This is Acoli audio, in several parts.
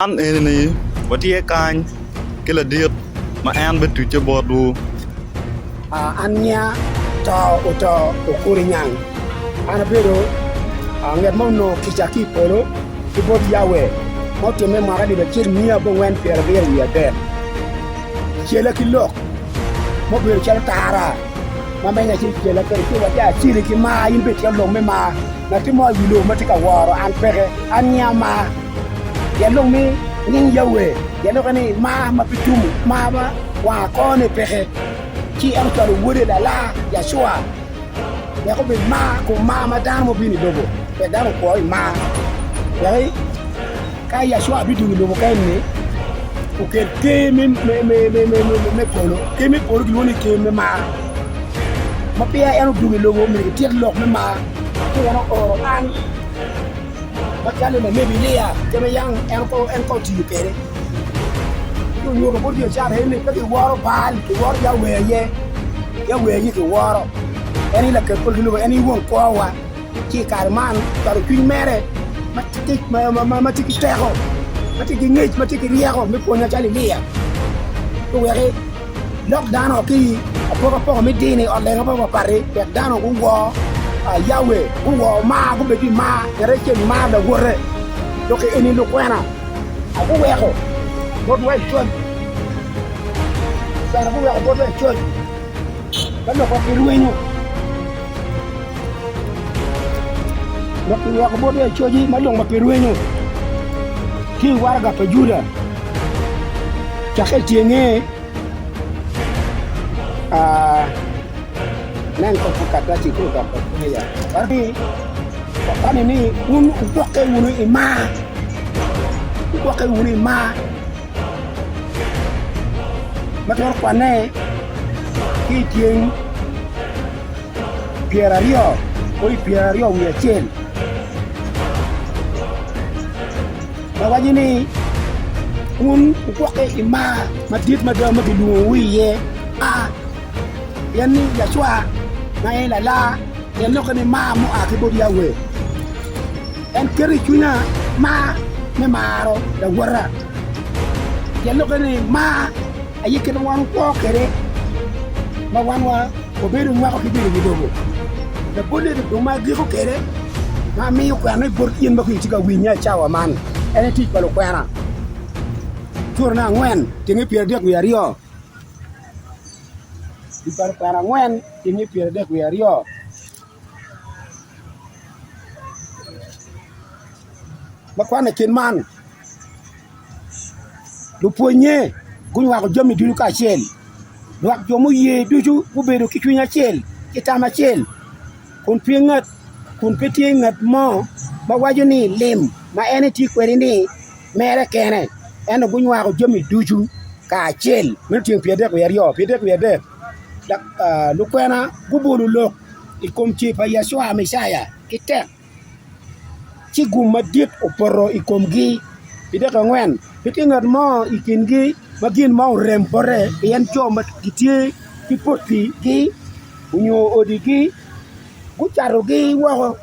Man eni-ni watye kany ki ladit ma en bitucce botwu. An nya to oto okuri nyang, an abedo ngat ma onongo kica ki i polo ki bot Yahweh ma otimme i mwaka alip acel miya abongwen pyerabiro wiye adek. Cela ki lok ma obedo calo tara ma menya ci cela kwede ci wacci aceli ki mar, in bene itye lok me mar, ngat mo i wi lobo ma tye ka woro an peke, an nya mar. Pien dong mi nying Yahweh pien doki ni mar ma pe tum, mar ma wang akone peke, ci en ocwalo Wode lalar, Yacua, wek obed mar kom mar ma dano ma obino i lobo, wek dano okwo i mar. Wek ka Yacua bidwogo i lobo kany-ni, okel ker me polo, ker me polo kilwongo ni ker me mar. Ma peya en odwogo i lobo myero kitit lok me mar, ci en ooro an. Macalo lanebi Elia kit ma yam en kong otiyo kwede, ci onyuto bot jo Icrael ni pe giworo Baal, giworo Yahweh aye. Yahweh aye giworo, en aye laket polo ki lobo, en aye won kwowa. Ci i kare man ocwalo cwiny mere ma tye ki teko, ma tye ki ngec, ma tye ki ryeko me pwony macalo Elia, ci oweki Lok dano ki i apokapoka me dini i ot lega mapatpat-ti wek dano guwor Yahweh, guwor mar, gubed ki mar, ngat acel mar lawote. Lok eni lukwena guweko botwa i coc, lukwena guweko botwa i coc me lokwa ki rwenyo, lok kiweko botwa i coci ma dong ma pe rwenyo ki i waraga pa Juda. Cakke i tyenge, nen kong pud karatac-ci tye odok bot Wakwanyo ni wun wugwokke wunu i mar, wugwokke wunu i mar ma twero kwanne ki i tyeng pyeraryo o i pyeraryo wiye acel. Ma waco ni, Wun wugwokke i mar madit mada ma gilwongowu iye, a pien ni Yacwa ma en lalar, tyen lokke ni mar mua ki bot Yahweh. En keto i cwinya mar me maro lawota. Tyen lokke ni mar aye kit ma wan wakwo kwede ma wan wabedo nywako ki bedo i wi lobo. Labolle dong ma agiko kwede ma amiyo kwena bot in ma itye ka winye i cawa man en aye tic pa lukwena curane angwen tyenge 32 tic pa lukwena angwen tyenge 32. Ma kwan i kin man, lupwonnye gunywako jami ducu kacel, lwak jo muye ducu gubedo ki cwiny acel ki tam acel kun pe tye ngat mo ma waco ni lim ma en etye kwede-ni mere kene ento gunywako jami ducu kacel meno tyeng 32 33 lukwena gubolo lok i kom cer pa Yecwa Meciya ki tek. ci gum madit opoto i komgi. Pi dek angwen, pe tye ngat mo i kingi ma gin mo orem bote pien jo ma gitye ki potigi nyo odigi gucatogi woko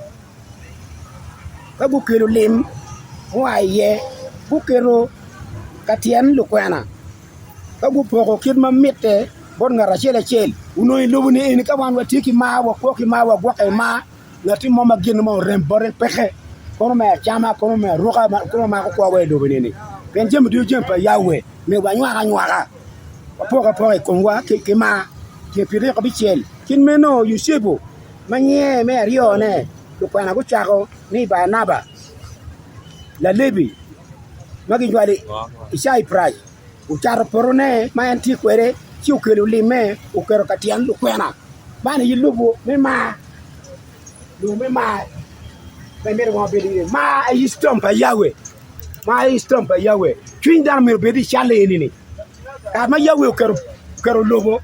ka gukelo lim mua iye guketo ka tyen lukwena. Ka gupoko kit ma mitte bot ngat acel acel, onongo i lobo-ni eni ka wan watye ki mar, wakwo ki mar, wagwokke i mar, ngatti mo ma gin mo orem bote peke, kono me acama, kono me aruka, kono ma mako kwowa i lobo-ni eni. Pien jami ducu jami pa Yahweh, myero wanywak anywaka, wapok apoka i komwa ki mar. Ceng pyeraryo abicel, kit meno Yucepu ma nyinge me aryone lukwena gucako ni Barnaba, Lalevi ma ginywalo i Caiprac ocato potone ma en tye kwede ci okelo limme oketo ka tyen lukwena. Man aye lobo me mar, lobo me mar ma imito wang obed iye. Mar aye citam pa Yahweh, mar aye citam pa Yahweh. Cwiny dano myero obed i cal eni-ni. Kare ma Yahweh oketo lobo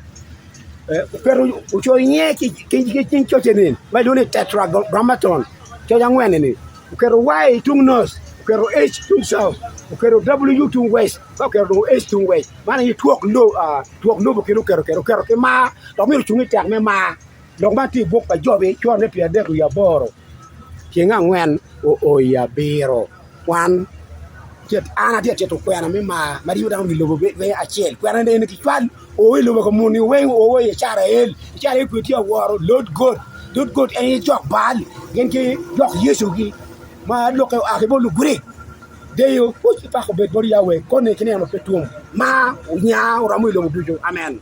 oketo ocoyo nyinge ki cing coce-ni ma ilwongo ni Tetragrammaton, coc angwen-ni. Oketo Y tung north, oketo H tung south, oketo W tung west, ka oketo dong H tung west. Man aye twok lobo kit oketo kwede, oketo ki mar dok myero ocung i tek me mar. Lok man tye i buk pa Jobi corone 38 tyeng angwen oo i abiro. Kwan. An atye ka tito kwena me mar ma ribo dano wi lobo weng acel. Kwena eni kicwal oo i lobo ka muni weng oo i Icrael. Icrael kwe tye ka woro Lord God. Lord God en aye jok Baal gin ki jok Yecu-gi ma lokke oa ki bot Lugrik. Deyo, kuc ki pak obed bot Yahweh koni ki nino ma pe tum. Mar onya oromo i lobo ducu. Amen.